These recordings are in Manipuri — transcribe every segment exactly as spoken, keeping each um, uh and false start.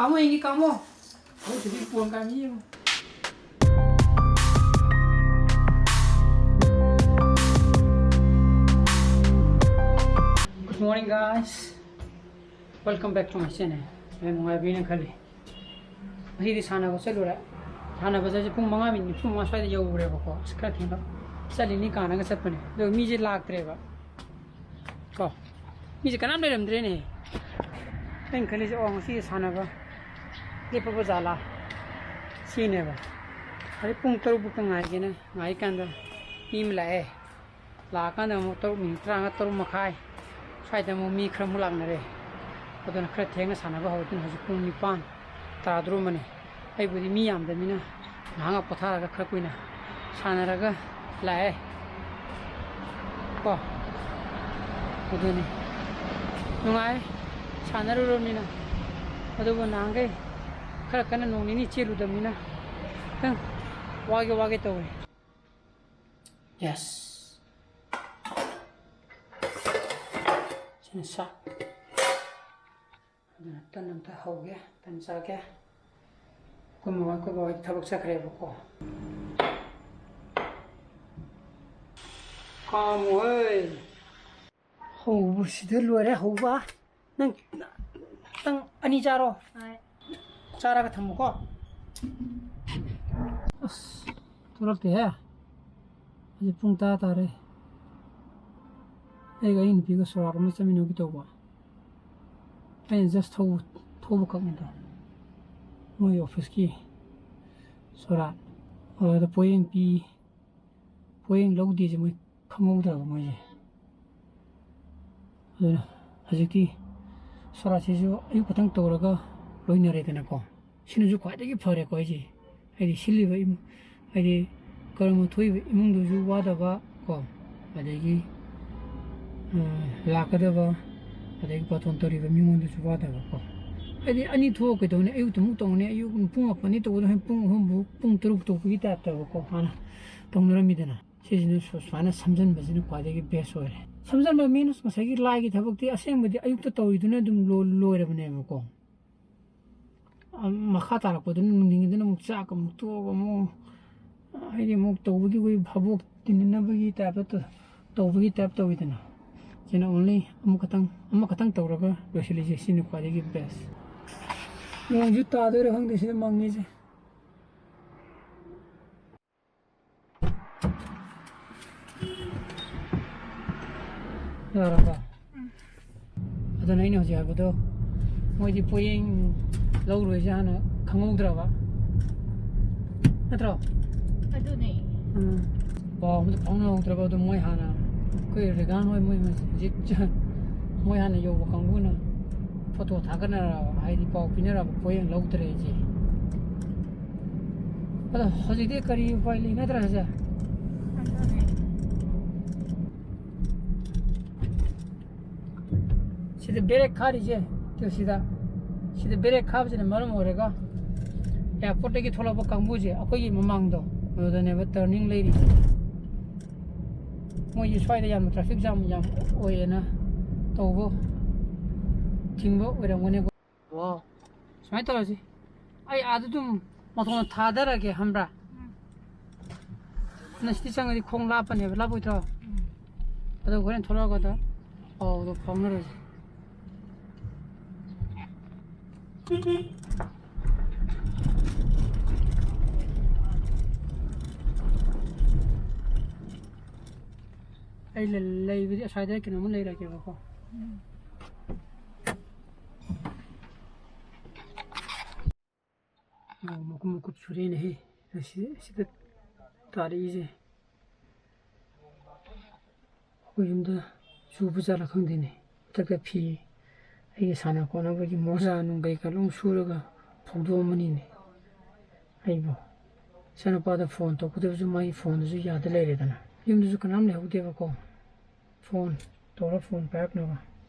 ꯀꯥꯝꯃꯣ ꯌꯦꯡꯒꯦ, ꯀꯥꯝꯃꯣ꯫ ꯑꯩꯈꯣꯏ ꯁꯤꯗꯤ ꯄꯣꯟ ꯀꯥꯝꯃꯤ ꯌꯦꯡꯉꯣ꯫ Good morning, guys. Welcome back to my channel. ꯌꯥꯝ ꯅꯨꯡꯉꯥꯏꯕꯤꯅ ꯈꯜꯂꯤ꯫ ꯉꯁꯤꯗꯤ ꯁꯥꯟꯅꯕ ꯆꯠꯂꯨꯔꯦ꯫ ꯁꯥꯟꯅꯕ ꯆꯠꯁꯦ ꯄꯨꯡ ꯃꯉꯥ ꯃꯤꯅꯤꯠ ꯅꯤꯐꯨ ꯃꯉꯥ ꯁ꯭ꯋꯥꯏꯗ ꯌꯧꯔꯨꯔꯦꯕꯀꯣ꯫ ꯑꯁ, ꯈꯔ ꯊꯦꯡꯅ ꯆꯠꯂꯤꯅꯤ ꯀꯥꯟꯅꯒ ꯆꯠꯄꯅꯦ, ꯑꯗꯣ ꯃꯤꯁꯦ ꯂꯥꯛꯇ꯭ꯔꯦꯕ꯫ ꯀꯣ, ꯃꯤꯁꯦ ꯀꯅꯥꯝ ꯂꯩꯔꯝꯗ꯭ꯔꯦꯅꯦ꯫ ꯑꯩꯅ ꯈꯜꯂꯤꯁꯦ, ꯑꯣ, ꯉꯁꯤ ꯁꯥꯟꯅꯕ ꯂꯦꯞꯄꯕ ꯖꯥꯠꯂꯥ ꯁꯤꯅꯦꯕ꯫ ꯑꯗꯩ ꯄꯨꯡ ꯇꯔꯨꯛ ꯐꯥꯎꯇ ꯉꯥꯏꯒꯦꯅ ꯉꯥꯏꯀꯥꯟꯗ ꯃꯤ ꯑꯃ ꯂꯥꯛꯑꯦ꯫ ꯂꯥꯛꯑꯀꯥꯟꯗ ꯑꯃꯨꯛ ꯇꯔꯨꯛ ꯃꯤꯅꯤꯠ ꯇꯔꯥꯃꯉꯥ, ꯇꯔꯨꯛ ꯃꯈꯥꯏ ꯁ꯭ꯋꯥꯏꯗ ꯑꯃꯨꯛ ꯃꯤ ꯈꯔ ꯑꯃꯨꯛ ꯂꯥꯛꯅꯔꯦ꯫ ꯑꯗꯨꯅ ꯈꯔ ꯊꯦꯡꯅ ꯁꯥꯟꯅꯕ ꯍꯧꯔꯦ꯫ ꯑꯗꯨꯅ ꯍꯧꯖꯤꯛ ꯄꯨꯡ ꯅꯤꯄꯥꯟ ꯇꯥꯗꯣꯔꯝꯕꯅꯤ꯫ ꯑꯩꯕꯨꯗꯤ ꯃꯤ ꯌꯥꯝꯗꯕꯅꯤꯅ ꯉꯥꯏꯍꯥꯛ ꯉꯥꯏꯍꯥꯛ ꯄꯣꯊꯥꯔꯒ ꯈꯔ ꯀꯨꯏꯅ ꯁꯥꯟꯅꯔꯒ ꯂꯥꯛꯑꯦ꯫ ꯀꯣ, ꯑꯗꯨꯅꯤ꯫ ꯅꯨꯡꯉꯥꯏ ꯁꯥꯟꯅꯔꯨꯔꯕꯅꯤꯅ꯫ ꯑꯗꯨꯕꯨ ꯅꯍꯥꯟꯈꯩ ꯈꯔ ꯀꯟꯅ ꯅꯣꯡ ꯅꯤꯅꯤ ꯆꯦꯜꯂꯨꯗꯕꯅꯤꯅ ꯈꯤꯇꯪ ꯋꯥꯒꯦ ꯋꯥꯒꯦ ꯇꯧꯋꯦ꯫ Yes꯫ ꯁꯤꯅ ꯆꯥꯛ꯫ ꯑꯗꯨꯅ ꯇꯟ ꯑꯝꯇ ꯍꯧꯒꯦ, ꯇꯟ ꯆꯥꯒꯦ꯫ ꯑꯩꯈꯣꯏ ꯃꯃꯥ ꯑꯩꯈꯣꯏ ꯕꯕꯥ ꯍꯣꯏ ꯊꯕꯛ ꯆꯠꯈ꯭ꯔꯦꯕꯀꯣ꯫ ꯀꯥꯝꯃꯣꯍꯦ꯫ ꯍꯧꯕꯁꯤꯗ ꯂꯣꯏꯔꯦ ꯍꯧꯕ꯫ ꯅꯪ, ꯅꯪ ꯑꯅꯤ ꯆꯥꯔꯣ꯫ ꯍꯣꯏ꯫ ꯆꯥꯔꯒ ꯊꯝꯃꯨꯀꯣ꯫ ꯑꯁ, ꯊꯣꯛꯂꯛꯇꯦꯍꯦ꯫ ꯍꯧꯖꯤꯛ ꯄꯨꯡ ꯇꯔꯥ ꯇꯥꯔꯦ꯫ ꯑꯩꯒ ꯑꯩ ꯅꯨꯄꯤꯒ ꯁꯣꯔꯥꯠ ꯑꯃ ꯆꯠꯃꯤꯟꯅꯧꯒꯦ ꯇꯧꯕ꯫ ꯑꯩꯅ just ꯊꯧꯕ, ꯊꯧꯕ ꯈꯛꯅꯤꯗ꯫ ꯃꯣꯏ office ꯀꯤ ꯁꯣꯔꯥꯠ꯫ ꯑꯗꯨꯗ ꯄꯣꯌꯦꯡ ꯄꯤ, ꯄꯣꯌꯦꯡ ꯂꯧꯗꯦꯁꯦ ꯃꯣꯏ ꯈꯪꯍꯧꯗ꯭ꯔꯕ ꯃꯣꯏꯁꯦ꯫ ꯑꯗꯨꯅ ꯍꯧꯖꯤꯛꯇꯤ ꯁꯣꯔꯥꯠꯁꯤꯁꯨ ꯑꯌꯨꯛ ꯈꯛꯇꯪ ꯇꯧꯔꯒ ꯂꯣꯏꯅꯔꯦꯗꯅꯀꯣ꯫ ꯁꯤꯅꯁꯨ ꯈ꯭ꯋꯥꯏꯗꯒꯤ ꯐꯔꯦꯀꯣ ꯑꯩꯁꯦ꯫ ꯍꯥꯏꯗꯤ ꯁꯤꯜꯂꯤꯕ ꯏꯃꯨꯡ, ꯍꯥꯏꯗꯤ ꯀꯔꯃ ꯊꯣꯛꯏꯕ ꯏꯃꯨꯡꯗꯨꯁꯨ ꯋꯥꯗꯕ ꯀꯣ, ꯑꯗꯒꯤ, ꯑ, ꯂꯥꯛꯀꯗꯕ, ꯑꯗꯒꯤ ꯕꯥꯇꯣꯟ ꯇꯧꯔꯤꯕ ꯃꯤꯉꯣꯟꯗꯁꯨ ꯋꯥꯗꯕ ꯀꯣ꯫ ꯍꯥꯏꯗꯤ ꯑꯅꯤ ꯊꯣꯛꯑ ꯀꯩꯗꯧꯅꯤ? ꯑꯌꯨꯛꯇ ꯑꯃꯨꯛ ꯇꯧꯅꯤ, ꯑꯌꯨꯛ ꯄꯨꯡ ꯃꯥꯄꯟꯗꯒꯤ ꯇꯧꯕꯗꯣ ꯍꯣꯔꯦꯟ ꯄꯨꯡ ꯑꯍꯨꯝꯕꯨ, ꯄꯨꯡ ꯇꯔꯨꯛ ꯇꯧꯕꯒꯤ type ꯇꯧꯕꯀꯣ꯫ ꯍꯥꯟꯅ ꯇꯧꯅꯔꯝꯃꯤꯗꯅ꯫ ꯁꯤꯁꯤꯅ ꯁꯨ-, ꯁꯨꯃꯥꯏꯅ ꯁꯝꯖꯟꯕꯁꯤꯅ ꯈ꯭ꯋꯥꯏꯗꯒꯤ best ꯑꯣꯏꯔꯦ꯫ ꯁꯝꯖꯟꯕ means ꯉꯁꯥꯏꯒꯤ ꯂꯥꯏꯒꯤ ꯊꯕꯛꯇꯤ ꯑꯁꯦꯡꯕꯗꯤ ꯑꯌꯨꯛꯇ ꯇꯧꯔꯤꯗꯨꯅ ꯑꯗꯨꯝ ꯂꯣ-, ꯂꯣꯏꯔꯕꯅꯦꯕꯀꯣ꯫ ꯃꯈꯥ ꯇꯥꯔꯛꯄꯗꯨꯅ ꯅꯨꯡꯊꯤꯟꯒꯤꯗꯨꯅ ꯑꯃꯨꯛ ꯆꯥꯛ ꯑꯃꯨꯛ ꯇꯣꯛꯑꯒ ꯑꯃꯨꯛ ꯍꯥꯏꯗꯤ ꯑꯃꯨꯛ ꯇꯧꯕꯒꯤ ꯑꯩꯈꯣꯏ ꯚꯥꯕꯣꯛ ꯇꯤꯟꯅꯅꯕꯒꯤ ꯇꯥꯏꯞꯇ ꯇ-, ꯇꯧꯕꯒꯤ ꯇꯥꯏꯞ ꯇꯧꯋꯤꯗꯅ꯫ ꯁꯤꯅ only ꯑꯃꯈꯛꯇꯪ, ꯑꯃꯈꯛꯇꯪ ꯇꯧꯔꯒ ꯂꯣꯏꯁꯤꯜꯂꯤꯁꯦ, ꯁꯤꯅ ꯈ꯭ꯋꯥꯏꯗꯒꯤ best꯫ ꯅꯣꯡꯁꯨ ꯇꯥꯗꯣꯏꯔꯥ ꯈꯪꯗꯦ ꯁꯤꯗ ꯃꯪꯉꯤꯁꯦ꯫ ꯌꯥꯔꯕ? ꯑꯗꯨꯅ ꯑꯩꯅ ꯍꯧꯖꯤꯛ ꯍꯥꯏꯕꯗꯣ, ꯃꯣꯏꯗꯤ ꯄꯣꯌꯦꯡ ꯂꯧꯔꯣꯏꯁꯦ ꯍꯥꯟꯅ ꯈꯪꯍꯧꯗ꯭ꯔꯕ ꯅꯠꯇ꯭ꯔꯣ? ꯑꯗꯨꯅꯦ꯫ ꯎꯝ꯫ ꯄꯥꯎ ꯑꯝꯇ ꯐꯥꯎꯅꯍꯧꯗ꯭ꯔꯕ꯫ ꯑꯗꯨ ꯃꯣꯏ ꯍꯥꯟꯅ, ꯑꯩꯈꯣꯏ ꯔꯦꯒꯥꯟ ꯍꯣꯏ, ꯃꯣꯏ ꯍꯧꯖꯤꯛ ꯃꯣꯏ ꯍꯥꯟꯅ ꯌꯧꯕ ꯀꯥꯡꯕꯨꯅ ꯐꯣꯇꯣ ꯊꯥꯒꯠꯅꯔꯛꯑꯕ, ꯍꯥꯏꯗꯤ ꯄꯥꯎ ꯄꯤꯅꯔꯛꯑꯕ, ꯄꯣꯌꯦꯡ ꯂꯧꯗ꯭ꯔꯦ ꯁꯦ꯫ ꯑꯗꯣ ꯍꯧꯖꯤꯛꯇꯤ ꯀꯔꯤ ꯎꯄꯥꯏ ꯂꯩ ꯅꯠꯇ꯭ꯔꯥ ꯁꯦ? ꯑꯗꯨꯅꯦ꯫ ꯁꯤꯗ ꯕ꯭ꯔꯦꯛ ꯈꯥꯔꯤꯁꯦ, ꯇꯨ ꯁꯤꯗ, ꯁꯤꯗ ꯕ꯭ꯔꯦꯛ ꯈꯥꯕꯁꯤꯅ ꯃꯔꯝ ꯑꯣꯏꯔꯒ ꯑꯦꯌꯥꯔꯄꯣꯔꯠꯇꯒꯤ ꯊꯣꯛꯂꯛꯄ ꯀꯥꯡꯕꯨꯁꯦ ꯑꯩꯈꯣꯏꯒꯤ ꯃꯃꯥꯡꯗꯣ ꯑꯗꯨꯗꯅꯦꯕ ꯇꯔꯅꯤꯡ ꯂꯩꯔꯤꯁꯦ꯫ ꯃꯣꯏꯁꯦ ꯁ꯭ꯋꯥꯏꯗ ꯌꯥꯝꯅ ꯇ꯭ꯔꯥꯐꯤꯛ ꯖꯥꯝ ꯌꯥꯝ ꯑꯣꯏꯌꯦꯅ ꯇꯧꯕ ꯊꯤꯡꯕ ꯑꯣꯏꯔꯝꯒꯅꯤꯀꯣ꯫ ꯋꯥꯎ꯫ ꯁꯨꯃꯥꯏꯅ ꯇꯧꯔꯁꯤ, ꯑꯩ ꯑꯥꯗ ꯑꯗꯨꯝ ꯃꯊꯣꯟ ꯊꯥꯗꯔꯒꯦ, ꯈꯪꯕ꯭ꯔꯥ? ꯅꯪ ꯁꯤꯗꯤ ꯆꯪꯉꯗꯤ ꯈꯣꯡ ꯂꯥꯞꯄꯅꯦꯕ, ꯂꯥꯞꯄꯣꯏꯗ꯭ꯔꯣ? ꯑꯗꯣ ꯍꯣꯔꯦꯟ ꯊꯣꯛꯂꯛꯑꯒ ꯄꯥꯎꯗꯣ ꯐꯥꯎꯅꯔꯁꯤ꯫ ꯑꯩ ꯂꯩ-, ꯂꯩꯕꯗꯤ ꯑꯁ꯭ꯋꯥꯏꯗ ꯀꯩꯅꯣꯝꯃ ꯂꯩꯔꯒꯦꯕꯀꯣ꯫ ꯅꯣꯡ ꯃꯀꯨꯞ ꯃꯀꯨꯞ ꯆꯨꯔꯦꯅꯦꯍꯦ꯫ ꯑꯁꯤ, ꯁꯤꯗ ꯇꯥꯔꯛꯏꯁꯦ꯫ ꯑꯩꯈꯣꯏ ꯌꯨꯝꯗ ꯆꯨꯕ ꯖꯥꯠꯂ ꯈꯪꯗꯦꯅꯦ꯫ ꯃꯊꯛꯇ ꯐꯤ, ꯑꯩꯒꯤ ꯁꯥꯟꯅ ꯈꯣꯠꯅꯕꯒꯤ ꯃꯣꯖꯥ ꯅꯨꯡ ꯀꯩꯀꯥ ꯂꯣꯏ ꯁꯨꯔꯒ ꯐꯧꯗꯣꯛꯑꯝꯕꯅꯤꯅꯦ ꯑꯩꯕꯨ꯫ ꯏꯆꯥꯅꯨꯄꯥꯗ ꯐꯣꯟ ꯇꯧꯒꯗꯕꯁꯨ ꯃꯥꯒꯤ ꯐꯣꯟꯗꯨꯁꯨ ꯌꯥꯗ ꯂꯩꯔꯦꯗꯅ꯫ ꯌꯨꯝꯗꯁꯨ ꯀꯅꯥꯝ ꯂꯩꯍꯧꯗꯦꯕꯀꯣ꯫ ꯐꯣꯟ ꯇꯧꯔ ꯐꯣꯟ ꯄꯥꯏꯔꯛꯅꯕ꯫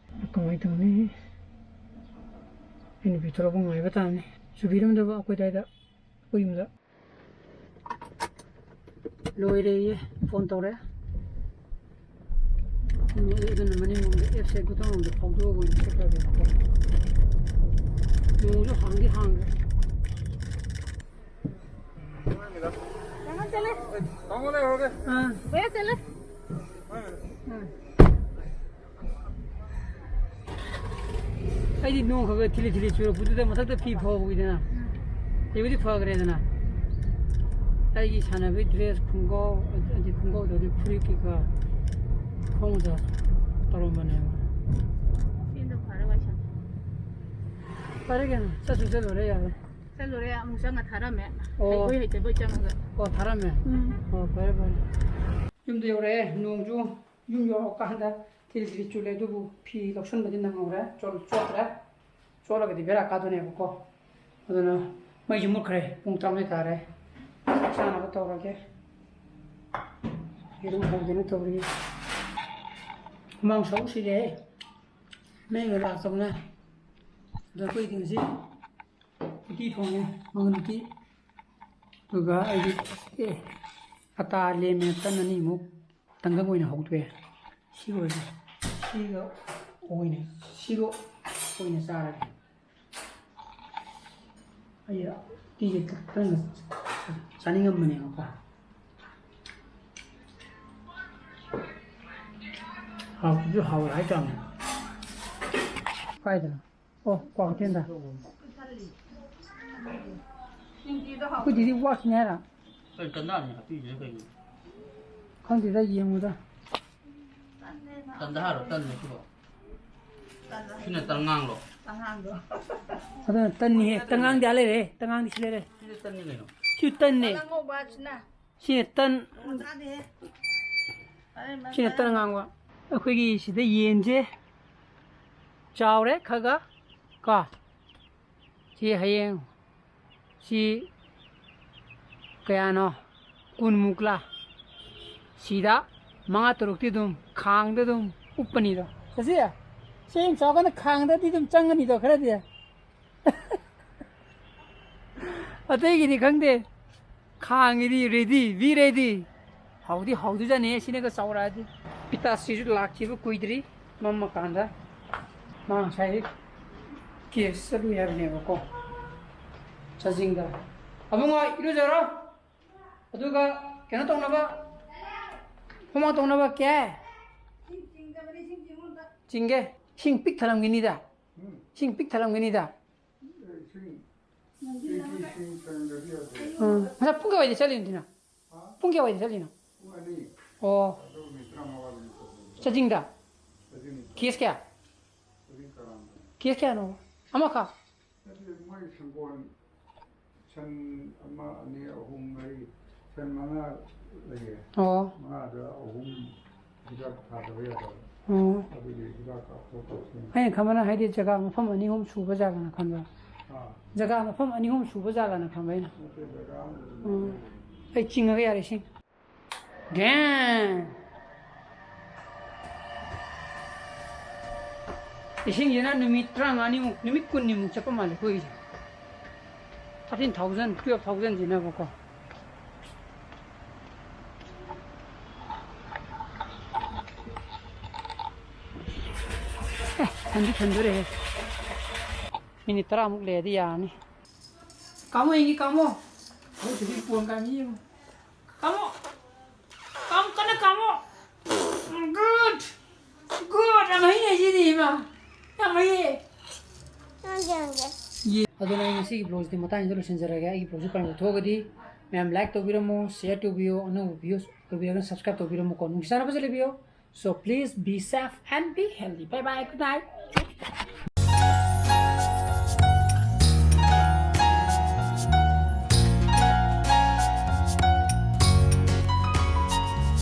ꯀꯃꯥꯏꯅ ꯇꯧꯅꯤ? ꯑꯩ ꯅꯨꯄꯤ ꯊꯣꯛꯂꯛꯄ ꯉꯥꯏꯕ ꯇꯥꯕꯅꯤ꯫ ꯆꯨꯕꯤꯔꯝꯗꯕ ꯑꯩꯈꯣꯏ ꯑꯗꯥꯏꯗ, ꯑꯩꯈꯣꯏ ꯌꯨꯝꯗ꯫ ꯂꯣꯏꯔꯦꯌꯦ, ꯐꯣꯟ ꯇꯧꯔꯦ꯫ ꯑꯗꯨꯅ ꯃꯅꯤꯡꯂꯣꯝꯗ ꯑꯦꯞꯁꯦ ꯒꯨꯇꯥꯡꯂꯣꯝꯗ ꯐꯥꯎꯗꯣꯛꯑꯒ ꯑꯣꯏꯅ ꯆꯠꯈ꯭ꯔꯒꯦꯕꯀꯣ꯫ ꯅꯣꯡꯁꯨ ꯍꯥꯡꯗꯤ ꯍꯥꯡꯈ꯭ꯔꯦ꯫ ꯀꯩꯅꯣ ꯆꯠꯂꯦ꯫ ꯇꯥꯃꯣ ꯂꯩꯍꯧꯔꯒꯦ꯫ ꯑꯥ꯫ ꯍꯣꯏ, ꯆꯠꯂꯦ꯫ ꯑꯥ꯫ ꯑꯩꯗꯤ ꯅꯣꯡ ꯈꯔ ꯈꯔ ꯊꯤꯂꯤ ꯊꯤꯂꯤ ꯆꯨꯔꯛꯄꯗꯨꯗ ꯃꯊꯛꯇ ꯐꯤ ꯐꯧꯕꯒꯤꯗꯅ ꯎꯝ꯫ ꯑꯩꯕꯨꯗꯤ ꯐꯈ꯭ꯔꯦꯗꯅ꯫ ꯑꯩꯒꯤ ꯁꯥꯟꯅꯕꯒꯤ ꯗ꯭ꯔꯦꯁ, ꯈꯣꯡꯒ꯭ꯔꯥꯎ, ꯑꯗꯤ ꯈꯣꯡꯒ꯭ꯔꯥꯎꯗꯗꯤ ꯐꯨꯔꯤꯠ ꯀꯩꯀꯥ ꯈꯣꯡꯗ ꯇꯧꯔꯝꯕꯅꯦꯕ꯫ ꯁꯤꯅ ꯐꯔꯦ, ꯋꯥꯏ ꯁꯪꯉꯦ꯫ ꯐꯔꯦ ꯀꯩꯅꯣ, ꯆꯠꯁꯨ ꯆꯠꯂꯨꯔꯦ, ꯌꯥꯔꯦ꯫ ꯆꯠꯂꯨꯔꯦ, ꯑꯃꯨꯛ ꯆꯪꯉ ꯊꯥꯔꯝꯃꯦ꯫ ꯑꯣ꯫ ꯍꯩꯕꯣꯏ ꯍꯩꯇꯕꯣꯏ ꯆꯪꯉꯒ꯫ ꯑꯣ, ꯊꯥꯔꯝꯃꯦ? ꯎꯝ꯫ ꯑꯣ, ꯐꯔꯦ, ꯐꯔꯦ꯫ ꯌꯨꯝꯗ ꯌꯧꯔꯛꯑꯦ, ꯅꯣꯡꯁꯨ ꯌꯨꯝ ꯌꯧꯔꯛꯑꯀꯥꯟꯗ ꯊꯤꯂꯤ ꯊꯤꯂꯤ ꯆꯨꯜꯂꯦ, ꯑꯗꯨꯕꯨ ꯐꯤ ꯂꯧꯁꯟꯕꯗꯤ ꯅꯪꯍꯧꯔꯦ, ꯆꯣꯠ-, ꯆꯣꯠꯇ꯭ꯔꯦ꯫ ꯆꯣꯠꯂꯒꯗꯤ ꯕꯦꯔꯥ ꯀꯥꯗꯣꯏꯅꯦꯕꯀꯣ꯫ ꯑꯗꯨꯅ ꯃꯩꯁꯨ ꯃꯨꯠꯈ꯭ꯔꯦ, ꯄꯨꯡ ꯇꯔꯥꯃꯥꯊꯣꯏ ꯇꯥꯔꯦ꯫ ꯆꯥꯛ ꯆꯥꯅꯕ ꯇꯧꯔꯒꯦ꯫ ꯌꯦꯔꯨꯝ ꯍꯧꯒꯦꯅ ꯇꯧꯔꯤ꯫ ꯍꯨꯃꯥꯡ ꯁꯧ ꯁꯤꯔꯦꯍꯦ꯫ ꯃꯩꯒ ꯂꯥꯛꯇꯕꯅꯦ꯫ ꯑꯗꯣ ꯑꯩꯈꯣꯏꯗꯤ ꯉꯁꯤ ꯎꯇꯤ ꯊꯣꯡꯉꯦ, ꯃꯪꯒꯟ ꯎꯇꯤ꯫ ꯑꯗꯨꯒ ꯑꯩꯗꯤ, ꯑꯦ, ꯑꯇꯥ ꯂꯦꯝꯃꯦ, ꯇꯟ ꯑꯅꯤꯃꯨꯛ ꯇꯪꯒꯪ ꯑꯣꯏꯅ ꯍꯧꯗꯣꯛꯑꯦ꯫ ꯁꯤ ꯑꯣꯏꯅ, ꯁꯤꯒ ꯑꯣꯏꯅ, ꯁꯤꯒ ꯑꯣꯏꯅ ꯆꯥꯔꯒꯦ꯫ ꯑꯩ ꯎꯇꯤꯁꯦ ꯇꯟꯒ ꯆꯥꯅꯤꯡꯉꯝꯕꯅꯦꯕꯀꯣ꯫ ꯍꯥꯎꯁꯨ ꯍꯥꯎꯋꯦ ꯍꯥꯏꯇꯥꯔꯦ꯫ ꯀꯥꯏꯗꯅꯣ? ꯑꯣ, ꯀ꯭ꯋꯥꯀꯩꯊꯦꯜꯗ꯫ ꯑꯩꯈꯣꯏ ꯗꯤꯗꯤ ꯋꯥꯠꯈꯤꯅꯤ ꯍꯥꯏꯔꯣ? ꯀꯩ ꯇꯟꯗꯥꯅꯤ ꯍꯥꯞꯄꯤꯁꯤꯅ ꯀꯩꯅꯣ? ꯈꯪꯗꯦꯗ, ꯌꯦꯡꯉꯨꯗ꯫ ꯇꯟꯗꯥ ꯍꯥꯏꯔꯣ, ꯇꯟꯅꯦ ꯁꯤꯕꯣ? ꯁꯤꯅ ꯇꯟꯉꯥꯡꯂꯣ? ꯑꯗꯨꯅ ꯇꯟꯅꯤꯍꯦ, ꯇꯟꯉꯥꯡꯗꯤ ꯑꯥ ꯂꯩꯔꯦ, ꯇꯟꯉꯥꯡꯗꯤ ꯁꯤ ꯂꯩꯔꯦ꯫ ꯁꯤꯁꯨ ꯇꯟꯅꯤ ꯀꯩꯅꯣ? ꯁꯤ ꯇꯟꯅꯦ꯫ ꯁꯤꯅ ꯇꯟ꯫ ꯁꯤꯅ ꯇꯟ ꯉꯥꯡꯕ꯫ ꯑꯩꯈꯣꯏꯒꯤ ꯁꯤꯗ ꯌꯦꯟꯁꯦ ꯆꯥꯎꯔꯦ ꯈꯔ ꯈꯔ ꯀꯣ꯫ ꯁꯤ ꯍꯌꯦꯡ ꯁꯤ ꯀꯌꯥꯅꯣ? ꯀꯨꯟꯃꯨꯛꯂꯥ? ꯁꯤꯗ ꯃꯉꯥ ꯇꯔꯨꯛꯇꯤ ꯑꯗꯨꯝ ꯈꯥꯡꯗ ꯑꯗꯨꯝ ꯎꯞꯄꯅꯤꯗꯣ꯫ ꯆꯠꯁꯤ? ꯁꯤ ꯌꯥꯝ ꯆꯥꯎꯔꯀꯥꯟꯗ ꯈꯥꯡꯗꯗꯤ ꯑꯗꯨꯝ ꯆꯪꯒꯅꯤꯗꯣ ꯈꯔꯗꯤ꯫ ꯑꯇꯩꯒꯤꯗꯤ ꯈꯪꯗꯦ꯫ ꯈꯥꯡꯒꯤꯗꯤ ready, be ready꯫ ꯍꯥꯎꯗꯤ ꯍꯥꯎꯗꯣꯏꯖꯥꯠꯅꯤ ꯁꯤꯅꯒ ꯆꯥꯎꯔꯛꯑꯗꯤ꯫ ꯄꯤꯇꯥꯁꯤꯁꯨ ꯂꯥꯛꯈꯤꯕ ꯀꯨꯏꯗ꯭ꯔꯤ, ꯃꯝꯃꯀꯥꯟꯗ꯫ ꯃꯥ ꯉꯁꯥꯏ ꯀꯦꯁ ꯆꯠꯂꯨꯏ ꯍꯥꯏꯕꯅꯦꯕꯀꯣ, ꯆꯥꯖꯤꯡꯗ꯫ ꯑꯕꯨꯡꯉꯣ, ꯏꯔꯨꯖꯔꯣ꯫ ꯑꯗꯨꯒ ꯀꯩꯅꯣ ꯇꯧꯅꯕ, ꯍꯣꯝꯋꯥꯛ ꯇꯧꯅꯕ꯫ ꯀꯦ? ꯆꯤꯡꯒꯦ꯫ ꯏꯁꯤꯡ ꯄꯤꯛ ꯊꯜꯂꯝꯒꯅꯤꯗ꯫ ꯎꯝ꯫ ꯏꯁꯤꯡ ꯄꯤꯛ ꯊꯜꯂꯝꯒꯅꯤꯗ꯫ ꯏꯁꯤꯡ, ꯏꯁꯤꯡ ꯁꯪꯗ꯭ꯔꯗꯤ ꯌꯥꯗꯦ꯫ ꯎꯝ꯫ ꯉꯁꯥꯏ ꯄꯨꯡ ꯀꯌꯥꯋꯥꯏꯗ ꯆꯠꯂꯤꯅꯣ, ꯇꯤꯅꯥ? ꯍꯥ? ꯄꯨꯡ ꯀꯌꯥꯋꯥꯏꯗ ꯆꯠꯂꯤꯅꯣ? ꯄꯨꯡ ꯑꯅꯤ꯫ ꯑꯣ꯫ ꯑꯗꯨ ꯃꯤꯅꯤꯠ ꯇꯔꯥꯃꯉꯥ ꯋꯥꯠꯂꯤ ꯆꯠꯄꯗ꯫ ꯆꯥꯖꯤꯡꯗ? ꯆꯥꯖꯤꯡꯗ꯫ ꯀꯦꯁ ꯀꯌꯥ? ꯆꯥꯖꯤꯡ ꯀꯔꯥꯝꯗ꯫ ꯀꯦꯁ ꯀꯌꯥꯅꯣ? ꯑꯃꯈꯛ? ꯅꯠꯇꯦ, ꯃꯣꯏ ꯁꯪꯒꯣꯜ ꯁꯟ ꯑꯃ, ꯑꯅꯤ, ꯑꯍꯨꯝ, ꯃꯔꯤ, ꯁꯟ ꯃꯉꯥ ꯂꯩꯌꯦ꯫ ꯑꯣ꯫ ꯃꯉꯥꯗ ꯑꯍꯨꯝ ꯍꯤꯗꯥꯛ ꯊꯥꯗꯕ ꯌꯥꯗꯕ꯫ ꯑꯣ꯫ ꯑꯗꯨꯒꯤ ꯍꯤꯗꯥꯛ ꯀꯥꯞꯊꯣꯛ ꯀꯥꯞꯁꯤꯟ꯫ ꯑꯩꯅ ꯈꯟꯕꯅ ꯍꯥꯏꯗꯤ ꯖꯒꯥ ꯃꯐꯝ ꯑꯅꯤ ꯑꯍꯨꯝ ꯁꯨꯕ ꯖꯥꯠꯂꯅ ꯈꯟꯕ꯫ ꯑꯥ꯫ ꯖꯒꯥ ꯃꯐꯝ ꯑꯅꯤ ꯑꯍꯨꯝ ꯁꯨꯕ ꯖꯥꯠꯂꯅ ꯈꯟꯕ ꯑꯩꯅ꯫ ꯅꯠꯇꯦ, ꯖꯒꯥ ꯑꯃꯗ ꯎꯝ꯫ ꯑꯩ ꯆꯤꯡꯉꯒ ꯌꯥꯔꯦ ꯏꯁꯤꯡ꯫ ꯗꯦꯝ! ꯏꯁꯤꯡꯁꯤꯅ ꯅꯨꯃꯤꯠ ꯇꯔꯥꯃꯉꯥꯅꯤꯃꯨꯛ, ꯅꯨꯃꯤꯠ ꯀꯨꯟꯅꯤꯃꯨꯛ ꯆꯠꯄ ꯃꯥꯜꯂꯦ ꯑꯩꯈꯣꯏꯒꯤꯁꯦ꯫ Thirteen thousand, twelve thousand ꯁꯤꯅꯕꯀꯣ꯫ ꯑꯦ, ꯊꯟꯗꯤ ꯊꯟꯗꯣꯔꯦꯍꯦ꯫ ꯃꯤꯅꯤꯠ ꯇꯔꯥꯃꯨꯛ ꯂꯩꯔꯗꯤ ꯌꯥꯔꯅꯤ꯫ ꯀꯥꯝꯃꯣ ꯌꯦꯡꯒꯦ, ꯀꯥꯝꯃꯣ꯫ ꯑꯩꯈꯣꯏ ꯁꯤꯗꯤ ꯄꯣꯟ ꯀꯥꯝꯃꯤ ꯌꯦꯡꯉꯨ꯫ ꯀꯥꯝꯃꯣ꯫ ꯀꯥꯝꯃꯣ, ꯀꯟꯅ ꯀꯥꯝꯃꯣ꯫ Good꯫ Good꯫ ꯌꯥꯝ ꯍꯩꯅꯦ ꯁꯤꯗꯤ, ꯏꯃꯥ꯫ ꯌꯥꯝ ꯍꯩꯌꯦ꯫ ꯌꯦ꯫ ꯑꯗꯨꯅ ꯑꯩ ꯉꯁꯤꯒꯤ vlogꯁꯤꯗꯤ ꯃꯇꯥꯡꯁꯤꯗ ꯂꯣꯏꯁꯤꯟꯖꯔꯒꯦ꯫ ꯑꯩꯒꯤ vlogꯁꯤ ꯄꯥꯝꯖꯕ ꯊꯣꯛꯑꯒꯗꯤ ꯃꯌꯥꯝ like ꯇꯧꯕꯤꯔꯝꯃꯣ, share ꯇꯧꯕꯤꯌꯣ, ꯑꯅꯧꯕ views ꯑꯣꯏꯕꯤꯔꯒꯅ subscribe ꯇꯧꯕꯤꯔꯝꯃꯨꯀꯣ꯫ ꯅꯨꯡꯁꯤ ꯆꯥꯟꯅꯕꯁꯦ ꯂꯩꯕꯤꯌꯣ꯫ So please be safe and be healthy. Bye bye. Good night.